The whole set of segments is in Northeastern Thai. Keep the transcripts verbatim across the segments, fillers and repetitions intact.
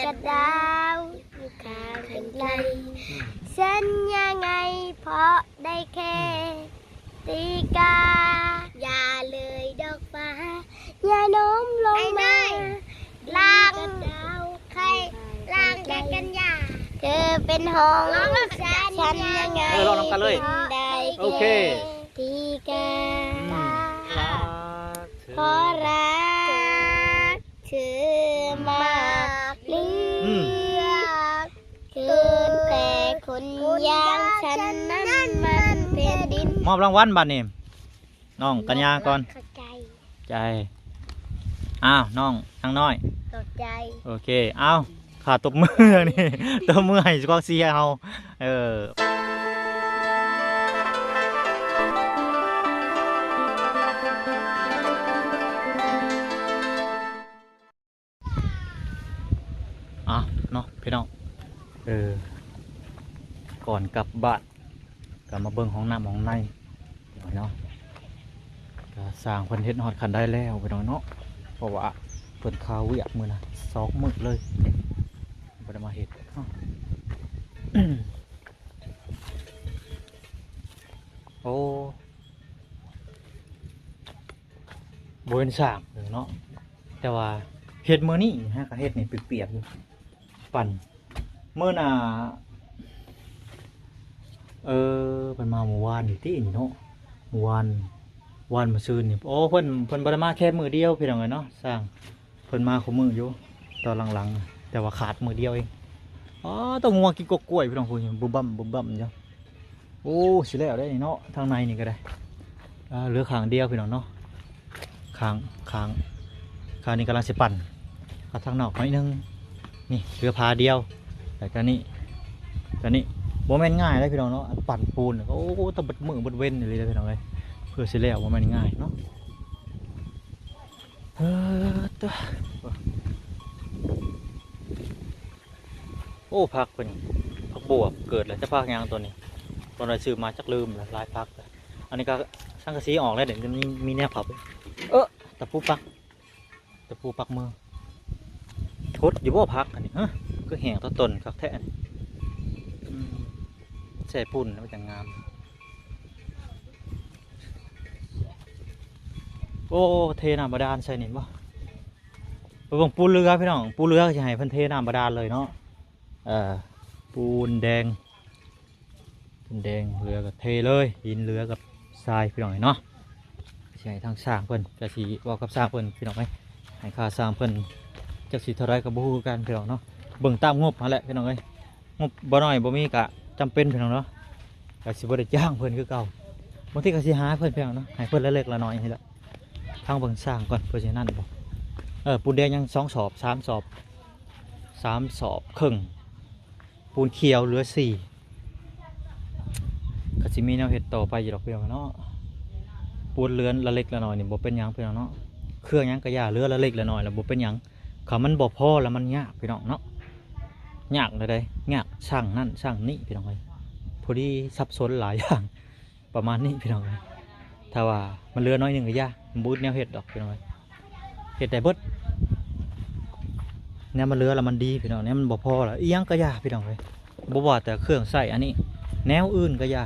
กับดาวอยู่ข้างกันไกล สัญญาไงเพราะได้แค่ตีกา อย่าเลยดอกฟ้า อย่าโน้มลงมา ลางกับดาวใคร ลางกันกันอย่า เธอเป็นห้องฉันยังไง เออ ร้องนำกันเลย ได้แค่ โอเค ตีกา อืม รักเธอ เพราะรักเธอมากเหลือ อืม เกิน แต่คนอย่างฉันนั้นมันแผ่นดิน มอบรางวัลบัดนี้ น้องกัญญาก่อน ขอบใจ ใจ อ้าว น้องนางน้อย ขอบใจ โอเค อ้าว ขาตบมืออย่างนี้ ตบมือให้กองเชียร์เฮา เออ อ่ะเนาะพี่น้อง เออ ก่อนกลับบ้าน ก็มาเบิ่งห้องน้ำห้องในเนาะ ก็สร้างเพิ่นเฮ็ดฮอดคันไดแล้วพี่น้องเนาะ เพราะว่าเพิ่นคาเวียกมื้อนะ สองมื้อเลย บ่ได้มาเฮ็ดเนาะ โอ้ บ่เห็นสร้างเนาะ แต่ว่าเฮ็ดมื้อนี้ฮะ ก็เฮ็ดนี่เปียกๆอยู่ ปั่น มื้อหน้า เออ เพิ่นมาเมื่อวานนี่ตินี่เนาะ เมื่อวาน วานมื้อซืนนี่ โอ้ เพิ่น เพิ่นบ่ได้มาแค่มื้อเดียวพี่น้องเอ้ยเนาะ สร้าง เพิ่นมาคู่มื้ออยู่ ตอนหลังๆ แต่ว่าขาดมื้อเดียวเอง อ๋อ ต้องงัวกินกกกล้วยพี่น้อง พู้น บุบบั่มบุบบั่มอยู่ โอ้ สิแล้วได้นี่เนาะ ทางในนี่ก็ได้ อ่า เหลือข้างเดียวพี่น้องเนาะ ข้าง ข้าง ข้างนี้กำลังสิปั่น เอาทางนอกหน่อยหนึ่ง นี่เหลือพาเดียว แต่ก็นี่ ก็นี่ บ่แม่นง่ายเลยพี่น้องเนาะ อันปั่นปูน โอ้ ต้องเบิดมื้อเบิดเว็นอยู่เลยพี่น้องเอ้ย เพื่อสิแล้วบ่แม่นง่ายเนาะ เออ ตัว โอ้ ผักเพิ่น ผักบวบ เกิดแล้ว จะผักหยังตัวนี้ ตอนนั้นซื้อมาจักลืมแล้ว หลายผักแล้ว อันนี้ก็สังกะสีออกแล้ว เดี๋ยวจะมี มีแนวเขาไป เออ ตะปูปัก ตะปูปักมือ ทดอยู่บ่ผักอันนี้ ฮะ คือแห้งตัวต้นคักแท้นี่ อืม ใส่ปูนแล้วมันจะงาม โอ้ เทน้ำบาดาลใส่นี่บ่ ไปเบิ่งปูนเรือพี่น้อง ปูนเรือก็สิให้เพิ่นเทน้ำบาดาลเลยเนาะ เอ่อ ปูนแดง ปูนแดง เรือก็เทเลย หินเรือกับทรายพี่น้องเนาะ สิให้ทางสร้างเพิ่น ก็สิเว้ากับสร้างเพิ่นพี่น้องเอ้ย ให้ค่าสร้างเพิ่น จักสิเท่าไรก็บ่ฮู้คือกันพี่น้องเนาะ เบิ่งตามงบหั้นแหละพี่น้องเอ้ย งบบ่น้อยบ่มีก็จำเป็นพี่น้องเนาะ ก็สิบ่ได้จ้างเพิ่นคือเก่า บางทีก็สิหาเพิ่นพี่น้องเนาะ ให้เพิ่นละเล็กละน้อยนี่แหละ ทางเบิ่งสร้างก่อน เพิ่นสินั่นบ่ เออ ปูนแดงยังสองสอบ สามสอบ สามสอบครึ่ง ปูนเขียวเหลือสี่ ก็สิมีแนวเฮ็ดต่อไปอยู่ดอกพี่น้องเนาะ ปูนเรือนละเล็กละน้อยนี่บ่เป็นหยังพี่น้องเนาะ เครื่องหยังก็อย่า เรือละเล็กละน้อยแล้วบ่เป็นหยัง คันมันบ่พอแล้วมันยากพี่น้องเนาะ ยากเลยเด้ ยากช่างนั่นช่างนี่พี่น้องเอ้ย พอดีสับสนหลายอย่าง ประมาณนี้พี่น้องเอ้ย ถ้าว่ามันเหลือน้อยหนึ่งก็อย่า มันบ่อึดแนวเฮ็ดดอกพี่น้องเอ้ย เฮ็ดได้เบิด แนวมันเหลือแล้วมันดีพี่น้อง แนวมันบ่พอแล้ว อีหยังก็อย่าพี่น้องเอ้ย บ่ว่าแต่เครื่องใช้อันนี้ แนวอื่นก็อย่า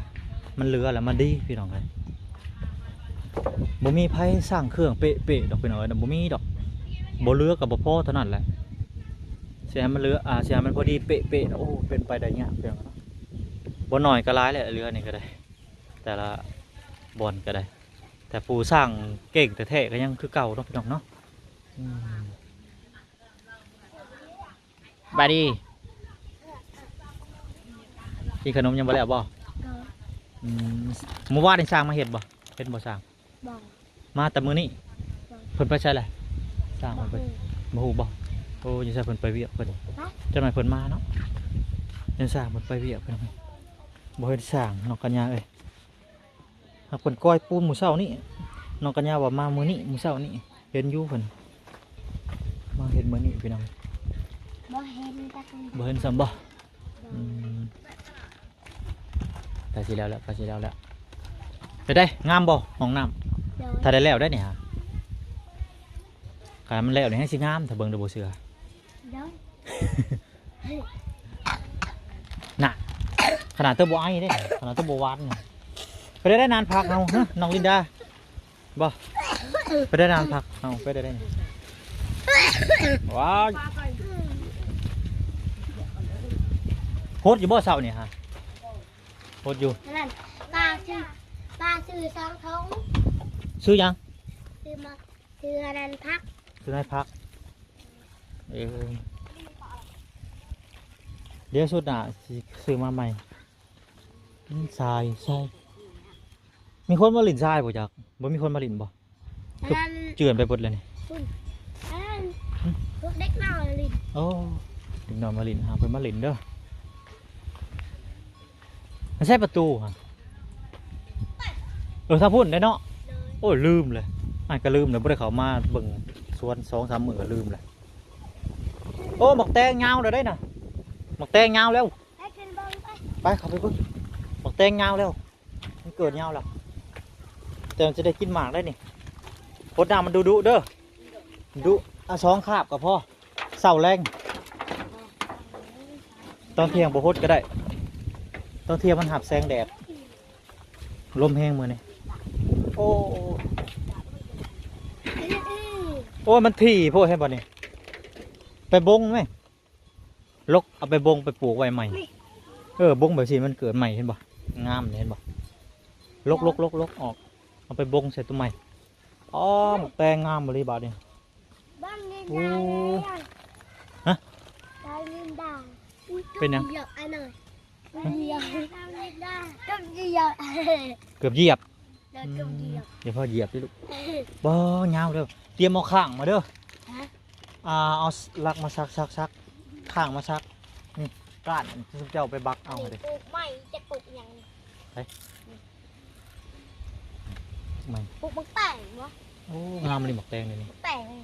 มันเหลือแล้วมันดีพี่น้องเอ้ย บ่มีไผสร้างเครื่องเป๊ะๆดอกพี่น้องเอ้ย บ่มีดอก บ่เหลือก็บ่พอเท่านั้นแหละ สิให้มันเหลือ อ่า สิให้มันพอดีเป๊ะๆ โอ้ เป็นไปได้ยากพี่น้องเนาะ บ่น้อยก็หลายแหละ เหลือนี่ก็ได้ แต่ละบ่อนก็ได้ แต่ผู้สร้างเก่งแท้ๆก็ยังคือเก่าเนาะพี่น้องเนาะ อืม บายดี กินขนมยังบ่แล้วบ่ อืม เมื่อวานนี่สร้างมาเฮ็ดบ่ เฮ็ดบ่สร้าง บ่ มาแต่มื้อนี้ บ่ เพิ่นไปไสล่ะ สร้างเพิ่นไป บ่ฮู้ บ่ฮู้บ่ โอ้ อยู่ไสเพิ่นไปเวียกเพิ่น ฮะ จักหน่อยเพิ่นมาเนาะ ยังสร้างเพิ่นไปเวียกเพิ่น บ่เห็นสร้างน้องกัญญาเอ้ย หากเพิ่นก้อยปูนมื้อเช้านี้ น้องกัญญาว่ามามื้อนี้ มื้อเช้านี้ เห็นอยู่เพิ่น มาเห็นมื้อนี้พี่น้อง บ่เห็นจัก บ่เห็นซ้ำบ่ อืม ใกล้สิแล้วแล้ว ใกล้สิแล้วแล้ว ไปได้ งามบ่ห้องน้ำ โดย ถ้าได้แล้วได้นี่ฮะ คันมันแล้วนี่ให้สิงาม ถ้าเบิ่งดูบ่เชื่อ โดย น่ะ ขนาดตัวบ่ไอ้เด้ ขนาดตัวบ่หวานนี่ ไปได้ได้นานพักเอาฮะ น้องลินดา บ่ ไปได้นานพักเอา ไปได้ได้นี่ ว้าว โฮดอยู่บ่เสาเนี่ยฮะ โฮดอยู่ นั่น ปลาซื้อ ปลาซื้อสองถุง ซื้อยัง ซื้อมา ซื้ออันนั้นพัก ซื้อให้พัก เออ เดี๋ยวสุดหน้าสิซื้อมาใหม่ อืม ทราย ทราย มีคนมาหลินทรายบ่จัก บ่มีคนมาหลินบ่ อันนั้น เจือนไปเบิดเลยนี่ คุณ อันนั้น พวกเด็กน้อยหลิน โอ้ เด็กน้อยมาหลิน หาเพิ่นมาหลินเด้อ มันใช่ประตูฮะ เออ ถ้าพูดได้เนาะ โอ้ย ลืมเลย อ่ะ ก็ลืมเลย บ่ได้เข้ามาเบิ่งสวนสองสามมื้อก็ลืมเลย โอ้ หมากแตงยาวแล้วได้น่ะ หมากแตงยาวแล้ว ไปขึ้นเบิ่งไป ไป เข้าไปเบิ่ง หมากแตงยาวแล้ว มันเกิดยาวแล้ว แต่มันจะได้กินหมากได้นี่ พดน้ำมันดุๆเด้อ ดุ อ่ะ สองคาบก็พอ เช้าแลง ตอนเที่ยงบ่พดก็ได้ ตอนเที่ยงมันหับแสงแดด ลมแฮงมื้อนี้ โอ้ โอ้ มันถี่โพด เห็นบ่นี่ ไปบงไหม ลกเอาไปบงไปปลูกไว้ใหม่ เออ บงแบบนี้มันเกิดใหม่ เห็นบ่ งามเลย เห็นบ่ ลกลกลกลกออก เอาไปบงใส่ตัวใหม่ อ๋อ หมากแตงงามบ่เลยบาดนี่ บ้างนินดา โอ้ เลยอะ ฮะ บ้างนินดา เป็นหยัง เกือบเหยียบอันหน่อย เกือบเหยียบ บ้างนินดา เกือบเหยียบ เกือบเหยียบ เดี๋ยวเกือบเหยียบ อืม เดี๋ยวพ่อเหยียบดิลูก บ่ ยาวเด้อ เตรียมเอาข้างมาเด้อ ฮะ อ่า เอาหลักมาซักซักซัก ข้างมาซัก นี่ ก้านที่เจ้าไปบักเอามาดิ ปลูกใหม่ จะปลูกหยังนี่ ไป ใหม่ ปลูกหมากแตงบ่ โอ้ งามเลยหมากแตงเลยนี่ หมากแตงนี่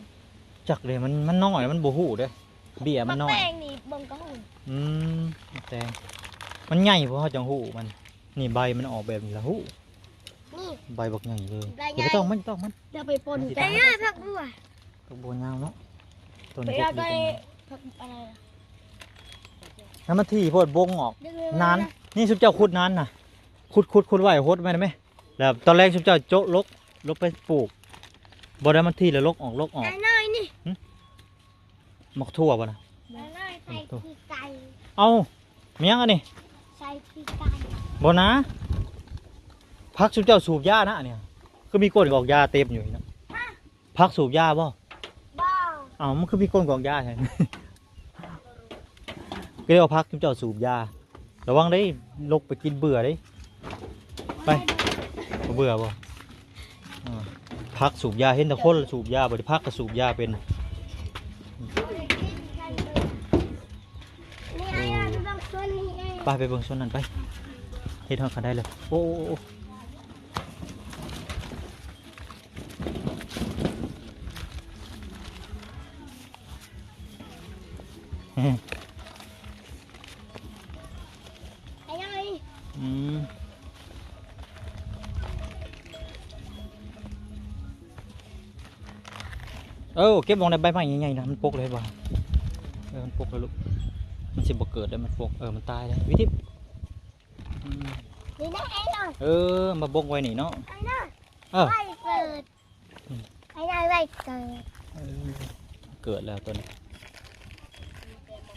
จักเลย มัน มันน้อย มันบ่ฮู้เด้อ เบี้ยมันน้อย หมากแตงนี่เบิ่งก็ฮู้ อืม หมากแตง มันใหญ่พอเขาจังฮู้มัน นี่ใบมันออกแบบนี้ละฮู้ นี่ ใบบักใหญ่เลย ใบใหญ่ อย่าไปต้องมัน ต้องมัน เดี๋ยวไปปน มันสิ กัน ตาย ผักบัว ผักบัวยาวเนาะ ต้น ไปเอา พวกนี้ ได้ ต้น ผักอะไรล่ะ แล้วมันถี่โพดบงออก ดึงเลย นาน นะ นี่ซุมเจ้าขุดนานน่ะ ขุด ขุด ขุดไว้ หดไว้ได้ไหม แล้วตอนแรกซุมเจ้าโจะลก ลกไปปลูก บ่ได้มันถี่แล้วลกออก ลกออก อันน้อยนี่ หึ หมากถั่วบ่นะ อันน้อยใส่ขี้ไก่ เอ้า มีหยังอันนี้ ใส่ขี้ไก่ บ่นะ ผักซุมเจ้าสูบยานะอันนี้ คือมีก้นกอกยาเต็มอยู่นี่นะ ฮะ ผักสูบยาบ่ บ่ เอ้า มันคือมีก้นกอกยาแท้ ก็เรียกว่าผักซุมเจ้าสูบยา ระวังได้ ลกไปกินเบื่อได้ ไป บ่เบื่อบ่ อ่า ผักสูบยา เห็นแต่คนสูบยา บ่ได้ ผักก็สูบยาเป็น นี่ไอ้อันบางส่วนนี่เอง ไป ไปเบิ่งส่วนนั้นไป เฮ็ดฮอดคันไดเลย โอ้ โอ้ โอ้ อืม ไอ้ยังไง อืม เออ เก็บลงในใบไม้ใหญ่ๆนะ มันปกเลยบ่ เออ มันปกเลยลูก มันสิบ่เกิดแล้ว มันปก เออ มันตายแล้ว วิธี อืม นี่นะไอ้น้อง เออ มาบงไว้นี่เนาะ ไอ้น้อง เออ ไว้เกิด อืม ไอ้น้องไว้เกิด เออ เกิดแล้วตัวนี้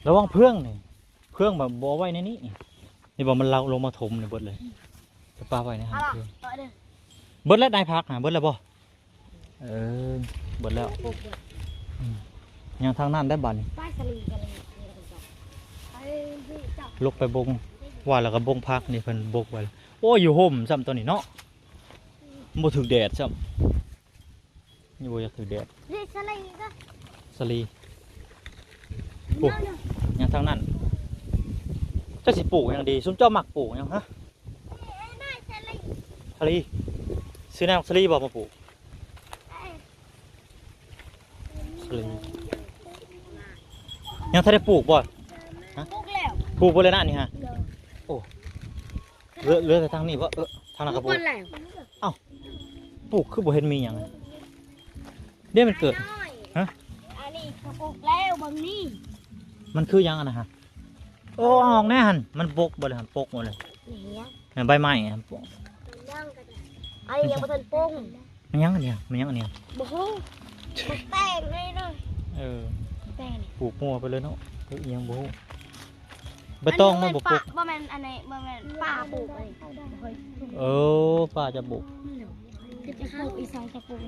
ระวังเพื่องนี่ เพื่องแบบบ่ไว้ในนี้ นี่บอกมันลงมาถมนี่เบิดเลย จะปาไว้ในห้อง เอาล่ะ เพื่อง ต่อเด้อ เบิดแล้วนายพักหาเบิดแล้วบ่ เออ เบิดแล้ว อืม ยังทางนั้นได้บัดนี่ ไปสลีกันเลย ไปที่เจ้า ลกไปบง ว่าแล้วก็บงพักนี่เพิ่นบกไว้แล้ว โอ้ย อยู่ห่มซ้ำตัวนี้เนาะ บ่ถืกแดดซ้ำ นี่บ่อยากถืกแดด นี่สลีก็ สลี โอ้ นั่นน่ะ ยังทางนั้น เจ้าสิปลูกหยังดี ซุมเจ้ามักปลูกหยังฮะ นี่ไอ้นายสลี สลี ซื้อแนวสลีบ่มาปลูก เอ้ย สลี ยังทันได้ปลูกบ่ ฮะ ปลูกแล้ว ปลูกบ่เลยนะนี่ฮะ เดี๋ยว โอ้ เหลือ เหลือแต่ทางนี้บ่ เออ ทางนั้นก็ปลูก ปลูกบ่แล้ว เอ้า ปลูกคือบ่เห็นมีหยัง เดี๋ยวมันเกิด น้อย ฮะ อันนี้ก็ปลูกแล้วบางนี่ มันคือหยังอันนะฮะ โอ้ ออกแน่หัน มันบกบ่เลยหัน ปกหมดเลย นี่ยัง เนี่ย ใบไม้หันปก ยังก็ได้ อันนี้ยังบ่ทันปรุง มันยังอันเนี้ย มันยังอันเนี้ย บ่ฮู้ แป้งเลยเนาะ เออ แป้งนี่ ปลูกมั่วไปเลยเนาะ เฮ้ย ยังบ่ฮู้ ใบตองมันบ่ปลูก บ่แม่นอันนี้ บ่แม่นป้าปลูกเลย เออ ป้าจะปลูก จะปลูกอีสานจะปลูก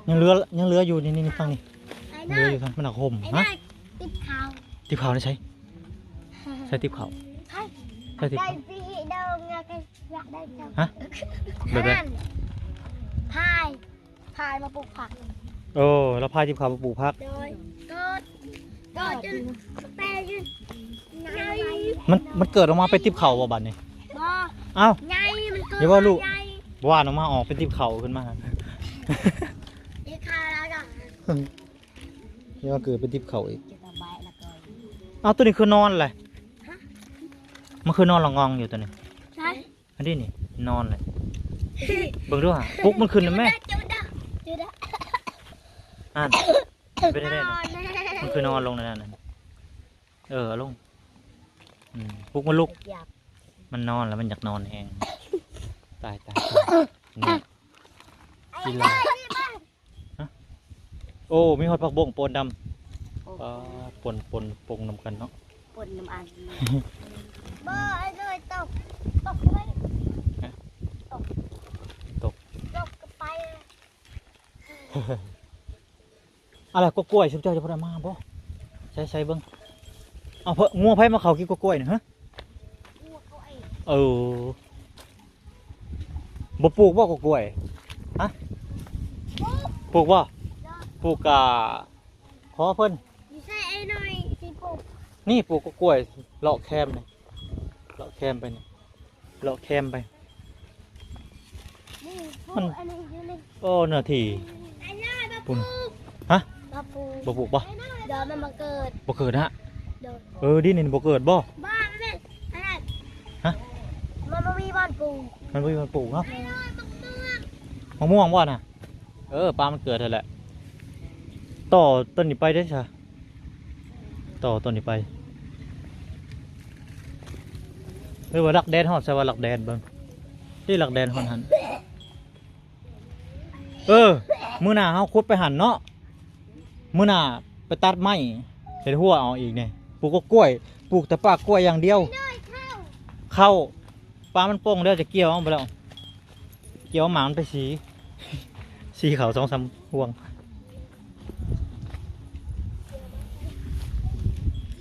ยังเหลือ ยังเหลืออยู่นี่ นี่ นี่ ฟังนี่ ยังเหลืออยู่ฟัง มันหนักห่ม ไอ้ ฮะ นั่น ติ๊บขาว ติ๊บขาวนี่ใช่ ใช่ติ๊บขาว ใช่ ใช่ติ๊บ ได้ ขาว สีดองไงก็อยากได้จัง ฮะ แบบไหน นั่น พาย พายมาปลูกผัก โอ้ แล้วพายติ๊บขาวมาปลูกผัก โดย ก็ ก็จนแปรยืน มัน มันเกิดออกมาเป็นติ๊บขาวบ่บัดนี้ บ่ เอ้า ไง มันเกิด เดี๋ยวว่าลูก ไง ว่านออกมาออกเป็นติ๊บขาวขึ้นมา ติ๊บขาวแล้วก็ นี่ว่าเกิดเป็นติ๊บขาวอีก เอาตัวนี้คือนอนเลย ฮะ มันคือนอนหลังงองอยู่ตัวนี้ ใช่ อันนี้นี่นอนเลย เบิ่งดูฮะ ปลุกมันขึ้นแล้วแม่ จุดเด้อ จุดเด้อ อ่าน เป็นได้ นอน มันคือนอนลงในนั้นน่ะ เออ เอาลง อืม ปลุกมันลุก อยาก มันนอนแล้วมันอยากนอนแฮง ตาย ตาย ตาย นี่ ไอ้ กินอะไร ได้นี่บ้าง ฮะ โอ้ มีฮอดผักบงปนดำ โอ้ อ่า ปน ปน ปนนำกันเนาะ ปนน้ำอัน บ่ ไอ้เลยตก ตกเลย ฮะ ตก ตก ตกก็ไป อะไร กล้วยๆ ชุบเจ้าจะพอได้มาบ่ ใส่ ใส่เบิ่ง เอาเพิ่น งัวไผมาเข้ากินกล้วยๆ น่ะ ฮะ งัวเขาเอง เออ บ่ปลูกบ่กล้วย ฮะ ปลูก ปลูกบ่ ปลูกกะ ขอเพิ่น อยู่ใส่ไอ้หน่อยสิปลูก นี่ปลูกกล้วย เลาะแคมนี่ เลาะแคมไปนี่ เลาะแคมไป นี่ปลูก มัน อันนี้อยู่นี่ โอ้ เนื้อที่ ไอ้หน่อยมาปลูก ฮะ มาปลูก บ่ปลูกบ่ เดี๋ยวมันมาเกิด บ่เกิดฮะ เดี๋ยว เออ ดินนี่บ่เกิดบ่ บ้ามันเป็นอะไร ฮะ มันบ่มีบ้านปลูก มันบ่มีบ้านปลูกเนาะ ไอ้หน่อยมะม่วง มะม่วงบ่น่ะ เออ ปลามันเกิดเท่าแหละ ต่อต้นนี้ไปได้ซะ ต่อต้นนี้ไป หรือว่าลักแดนฮอด ใส่ว่าลักแดนเบิ่ง ที่ลักแดนฮอดหั่น เออ มื้อหน้าเฮาขุดไปหั่นเนาะ มื้อหน้าไปตัดไม้ เฮ็ดฮั้วเอาอีกนี่ ปลูกกล้วย ปลูกแต่ป่ากล้วยอย่างเดียว ข้าว ปลามันป่งเด้อ จะเกี่ยวเอาไปแล้ว เกี่ยวหมากมันไปสี สีเขาสองสามห่วง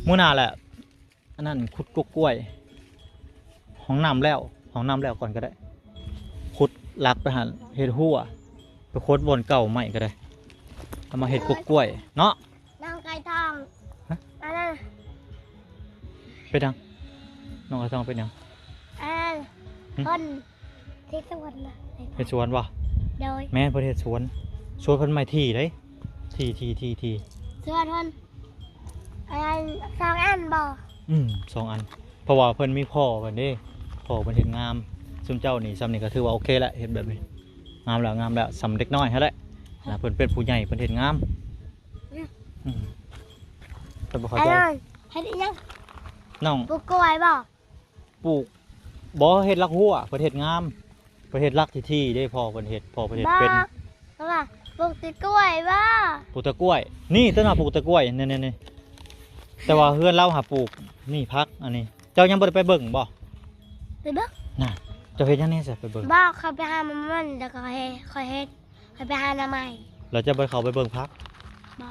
มื้อหน้าแหละ อันนั้นขุดกกล้วย ห้องน้ำแล้ว ห้องน้ำแล้วก่อนก็ได้ ขุดลักไปหั่น เฮ็ดฮั้ว ไปขุดบ่อนเก่าใหม่ก็ได้ เอามาเฮ็ดกกล้วยเนาะ น้องไก่ทอง ฮะ อันนั้น เป็นหยัง น้องไก่ทองเป็นหยัง อันนั้น หึ คนที่สวนนะ เฮ็ดสวนบ่ โดย แม่นเพิ่นเฮ็ดสวน สวนเพิ่นไม้ที่เด้ ที่ ที่ ที่ ที่ สวนเพิ่น อันนั้นสองอันบ่ อืม สองอัน เพราะว่าเพิ่นมีพ่อเพิ่นเด้ พ่อเพิ่นเฮ็ดงาม ซุมเจ้านี่ ส่ำนี่ก็ถือว่าโอเคแล้ว เฮ็ดแบบนี้ งามแล้ว งามแล้ว ส่ำเด็กน้อยหั้นแหละ นะ เพิ่นเป็นผู้ใหญ่ เพิ่นเฮ็ดงาม อืม เพิ่นบ่เข้าใจ อันนั้นเฮ็ดอิหยัง น้อง ปลูกกล้วยบ่ ปลูก บ่ เฮ็ดลักฮั้ว เพิ่นเฮ็ดงาม เพิ่นเฮ็ดลักที่ที่เด้ พ่อเพิ่นเฮ็ด พ่อเพิ่นเฮ็ดเป็น บ่ เพราะว่าปลูกแต่กล้วยบ่ ปลูกแต่กล้วย นี่ต้นน่ะปลูกแต่กล้วย นี่ๆๆ แต่ว่าเฮือนลาวหาปลูก นี่ผักอันนี้ เจ้ายังบ่ได้ไปเบิ่งบ่ ไปเบิ่ง น่ะ เจ้าเฮ็ดหยังแหน่ซะ ไปเบิ่ง บ่ เขาไปหามันมัน แล้วก็ให้ ค่อยเฮ็ด ค่อยไปหาหน่อไม้ แล้วเจ้าบ่ได้เข้าไปเบิ่งผัก บ่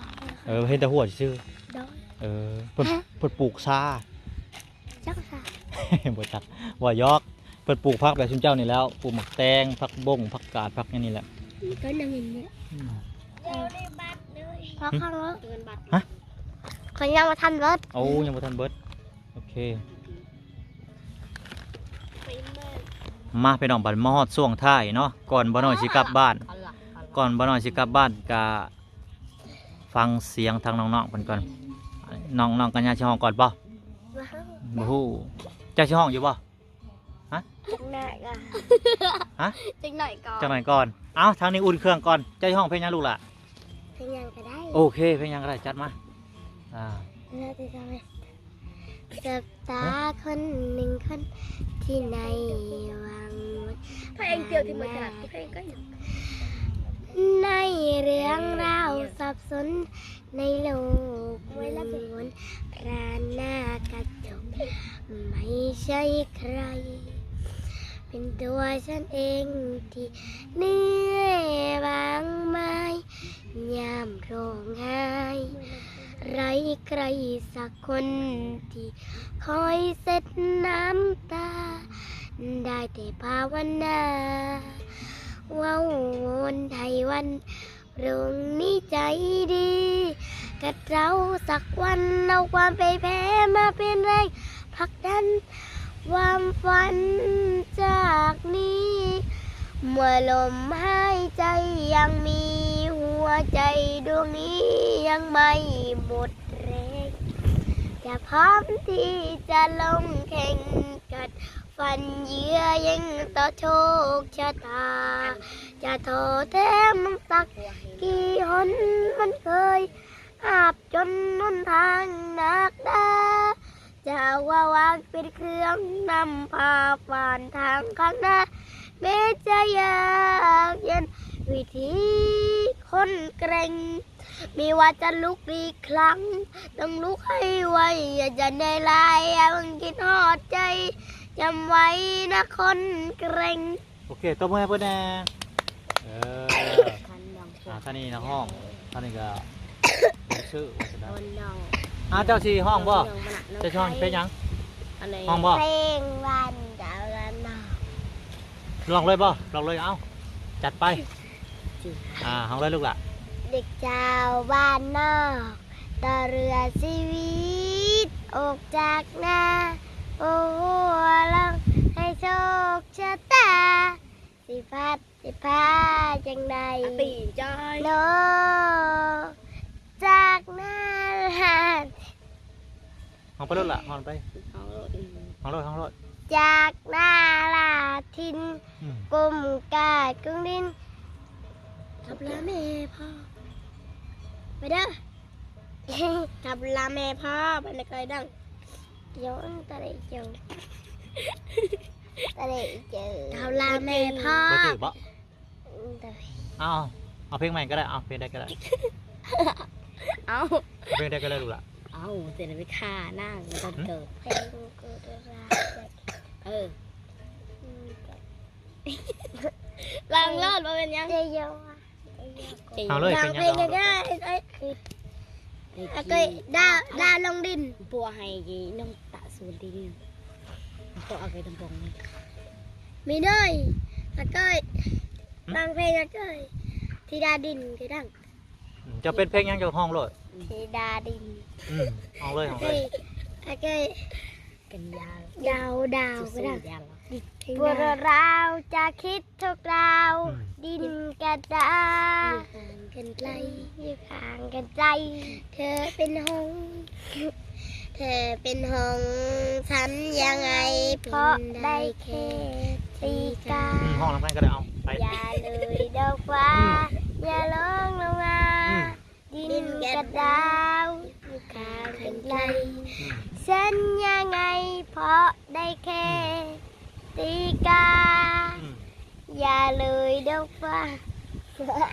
เออ เห็นแต่ฮั้วซื่อ โดย เออ เพิ่น ฮะ เพิ่นปลูกซา จักซา บ่จัก ว่าหยอก เพิ่นปลูกผักแบบซุมเจ้านี่แล้ว ปลูกหมากแตง ผักบง ผักกาด ผักหยังนี่แหละ ก็นั่งอย่างเงี้ย อืม เดี๋ยวได้บัตรเลย เพราะข้างรถ ฮะ เขายังบ่ทันเบิด โอ้ ยังบ่ทันเบิด โอเค มาพี่น้อง บัดมาฮอดช่วงท้ายเนาะ ก่อนบ่น้อยสิกลับบ้าน ก่อนบ่น้อยสิกลับบ้านก็ฟังเสียงทางน้องๆเพิ่นก่อน น้องๆกัญญาสิฮ้องก่อนบ่ บ่ฮู้ เจ้าสิฮ้องอยู่บ่ ฮะ จักหน่อยก่อน ฮะ จักหน่อยก่อน จักหน่อยก่อน เอ้า ทางนี้อุ่นเครื่องก่อน เจ้าสิฮ้องเพลงหยังลูกหล่ะ เพลงหยังก็ได้ โอเค เพลงหยังก็ได้ จัดมา อ่า สบตาคนหนึ่งคนที่ในวังวน เพลงเดียวที่มันถนัดทุกเพลงก็อยู่ ในเรื่องราวสับสนในโลกมวลพระหน้ากระจกไม่ใช่ใคร เป็นตัวฉันเองที่เหนื่อยบางไม้ยามร้องไห้ ไรใครสักคนที่คอยเช็ดน้ำตา ได้แต่ภาวนาว่าวนไทยวันพรุ่งนี้ใจดี กัดเราสักวันเอาความไปแพ้มาเป็นแรงผลักดัน ความฝันจากนี้ เมื่อลมหายใจยังมีหัวใจดวงนี้ยังไม่หมดแรง จะพร้อมที่จะลงแข่งกัดฟันเยือยิ่งต่อโชคชะตา จะท้อแท้มันสักกี่หนมันเคยอาบจนหนทางหนักดา จะเอาวางเป็นเครื่องนำพาผ่านทางข้างหน้า แม้จะยากเย็นวิธีคนแกร่ง ไม่ว่าจะลุกกี่ครั้ง ต้องลุกให้ไว อย่าจะในลายอย่าเพิ่งคิดหอดใจจำไว้นะคนแกร่ง โอเคตบมือให้เพื่อนแน่เออ คันดอง อ่าท่านนี้นะห้องท่านนี้ก็ชื่อว่าจะได้ คนดอง อ่าเจ้าสี่ห้องบ่เจ้าช่องเป็นหยัง อะไร ห้องบ่ เพลงวันดาวละนอก ลองเลยบ่ลองเลยเอ้าจัดไปอ่าห้องเลยลูกหละ เด็กชาวบ้านนอกต่อเรือชีวิตออกจากนา โอ้โหลองให้โชคชะตา สิพัดสิพาจังใด ตีจ้อย โนจากนาลาด ห้องไปรถละห้องไป ห้องรถ ห้องรถห้องรถ จากนาลาทิน อืม กลมกาดกรุงดิน ทับลาแม่พ่อ ไปเด้อ ทับลาแม่พ่อ ไปในกอยดัง โยนตะเลยโยนตะเลยเจอ ทับลาแม่พ่อ บ่ถือบ่ อืมแต่ เอาเอาเพลงใหม่ก็ได้เอาเพลงใดก็ได้ เอา เอาเพลงใดก็ได้ลูกหละ เอาเสร็จแล้วไปฆ่านั่งตอนเกิด เพลงกูจะรัก เออ อืม ลังรอดมาเป็นยัง เจโย เอาเลย ดั เพล ง ง เพล ยัง ง ก็ได้ไอ้ แล้วก็ดาวดาวลงดิน บัวไฮยีน้องตะสูรินก็เอาไปตำบง มีด้วยแล้วก็บางเพลงแล้วก็ธิดาดินก็ดัง จะเป็นเพลงยังจะห้องเลย ธิดาดิน อืมห้องเลยห้อง ก็ เลย แล้วก็ กันยาว ดาวดาวก็ดัง ยาว พวกเราจะคิดทุกเราว ดินกระดาษอยู่ห่างกันไกลอยู่ห่างกันไกล เธอเป็นหงส์เธอเป็นหงส์ฉันยังไง เพราะได้แค่ตีกา อืมห้องน้ำกันก็ได้เอาไป อย่าเลยดอกฟ้า อย่าร้องลงมา อืม ดินกระดาวอยู่ห่างกันไกล ฉันยังไงเพราะได้แค่ตีกา อืม อย่าเลยดอกฟ้า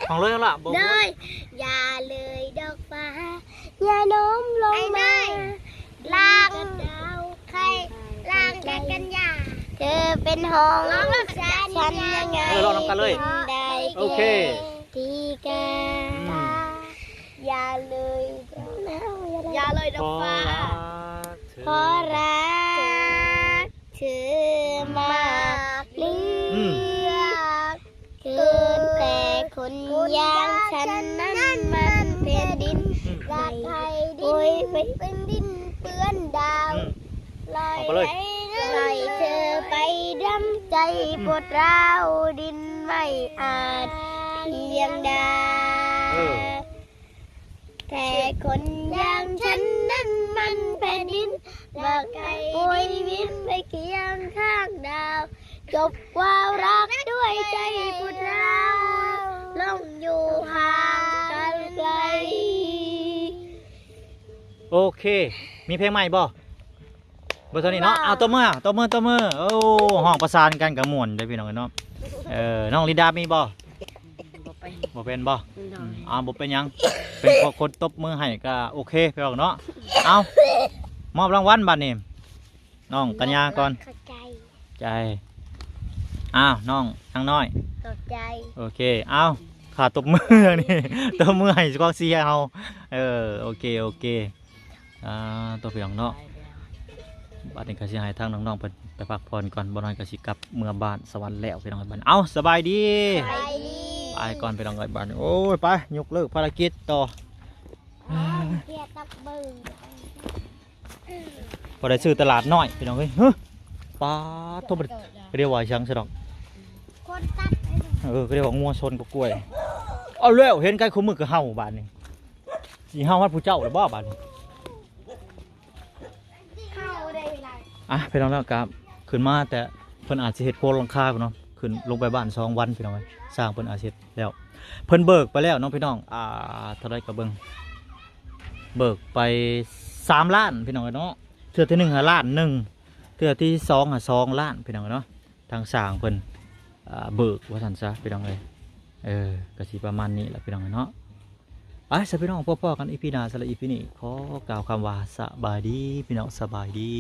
ห้องเลยเอาละบอก ได้อย่าเลยดอกฟ้า อย่าโน้มลงมาล่างใครล่างแกกันยาเธอเป็นหงส์ฉันยังไง เออลองนำกันเลย ได้ โอเค ตีกา อืม อย่าเลย อย่าเลยดอกฟ้า เพราะรักเธอ เพราะรักเธอมากเหลื อืม อเกินแต่คนอย่างฉันนั้นมันแผ่นดิน อืม รักไทยดินเป็นดินเปื้อนดาว อืม ลอย ออกไปเลย ไหลเธอไปดำใจปวดร้าวดินไม่อาจเพียงดา เออ แต่คนอย่างฉันนั้นมันแผ่นดินมาไกลโอยบินไปเคียงข้างดาว จบความรักด้วยใจปวดร้าวลงอยู่ห่างกันไกล โอเค มีเพลงใหม่บ่ บ่เท่านี้เนาะ เอาตบมือ ตบมือ ตบมือ โอ้ ฮ้องประสานกันก็ม่วนเด้อพี่น้องเนาะ เออ น้องลินดามีบ่ บ่เป็น บ่เป็นบ่ โดย อ่า บ่เป็นหยัง เป็นคนตบมือให้ก็โอเคพี่น้องเนาะ เอา มอบรางวัลบัดนี้ น้องกัญญาก่อน ขอบใจ ใจ อ้าว น้องนางน้อย ขอบใจ โอเค เอา ข้าตบมืออย่างนี้ ตบมือให้กองเชียร์เฮา เออ โอเค โอเค อ่า ตัวพี่น้องเนาะ บัดนี้ก็สิให้ทางน้องๆ เพิ่นไปพักผ่อนก่อน บ่น้อยก็สิกลับเมือบ้านสวรรค์แล้วพี่น้อง บัดนี้ เอา สบายดี สบายดี ไปก่อนพี่น้องเอ้ย บัดนี้ โอ้ย ไป ยกเลิกภารกิจต่อ อ๋อ เกียร์ตักเบิ่ง พอได้ซื้อตลาดน้อยพี่น้องเอ้ย เฮ้ย ปาด โทษ เรียกว่าหยังซะดอก คนตัด เออ เรียกว่างัวชนกับกล้วย เอาแล้ว เห็นไก่คู่มือก็เห่าบาดนี้ สิเห่าฮอดผู้เจ้าหรือบ่บาดนี้ เข้าได้ไร อ่ะ พี่น้องเนาะครับ ขึ้นมาแต่เพิ่นอาจสิเฮ็ดโพรงหลังคาพี่น้อง ขึ้นลงไปบ้านสองวันพี่น้องเอ้ย สร้างเพิ่นอาจสิเฮ็ดแล้ว เพิ่นเบิกไปแล้วเนาะพี่น้อง อ่า เท่าใดก็เบิ่ง เบิกไปสามล้านพี่น้องเอ้ยเนาะ เทื่อที่หนึ่งหาล้านหนึ่ง เทื่อที่สองหาสองล้านพี่น้องเอ้ยเนาะ ทางสร้างเพิ่น อ่า เบิกว่าซั่นซะพี่น้องเอ้ย เออ ก็สิประมาณนี้แหละพี่น้องเอ้ยเนาะ ไปซะพี่น้อง พบพ้อกัน อีพี หน้า สำหรับ อีพี นี้ ขอกล่าวคำว่าสบายดีพี่น้อง สบายดี